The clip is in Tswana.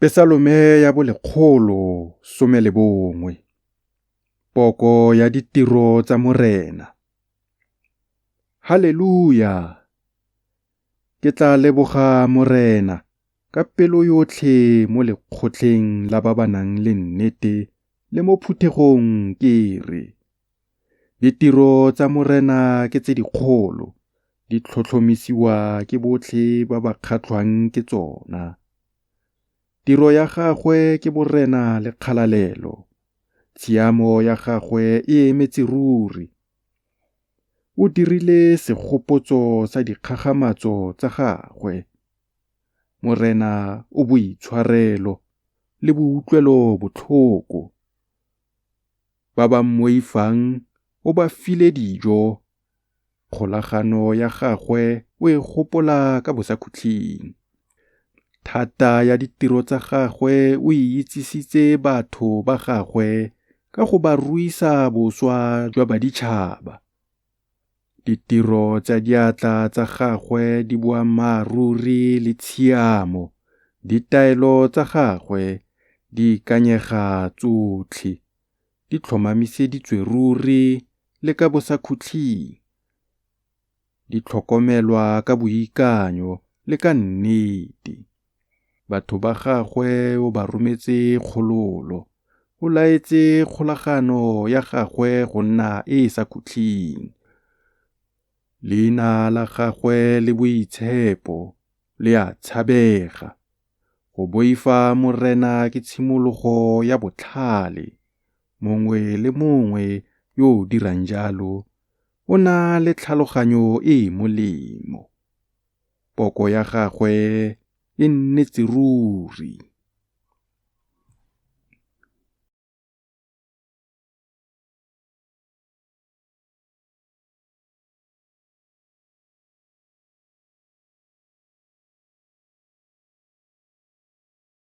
Pesalome ya bo 111. Poko ya ditiro tsa Morena. Haleluja! Ke tla leboga Morena ka pelo yotlhe mo lekgotleng la ba ba nang le nnete le mo phuthegong ke re, Ditiro tsa Morena ke tse dikgolo, di tlhotlhomisiwa ke botlhe ba ba kgatlhwang ke tsona. Tiro ya gagwe ke borena le kgalalelo, tshiamo ya gagwe e emetse ruri. O dirile segopotso sa dikgakgamatso tsa gagwe. Morena o boitshwarelo le boutlwelobotlhoko. Ba ba mmoifang o ba file dijo, kgolagano ya gagwe o e gopola ka bosakhutleng. Thata ya ditiro tsa gagwe o e itsisitse batho ba gagwe ka go ba ruisa boswa jwa baditšhaba. Ditiro tsa diatla tsa gagwe di boammaaruri le tshiamo, ditaelo tsa gagwe di ikanyega tsotlhe, di tlhomamiseditswe ruri le ka bosakhutleng, di tlhokomelwa ka boikanyo le ka nnete. Batho ba gagwe o ba rometse kgololo, o laetse kgolagano ya gagwe go nna e e sa khutleng. Leina la gagwe le boitshepo, le a tshabega. Go boifa Morena ke tshimologo ya botlhale, mongwe le mongwe yo o dirang jalo o na le tlhaloganyo e e molemo. Poko ya gagwe e nnetse ruri.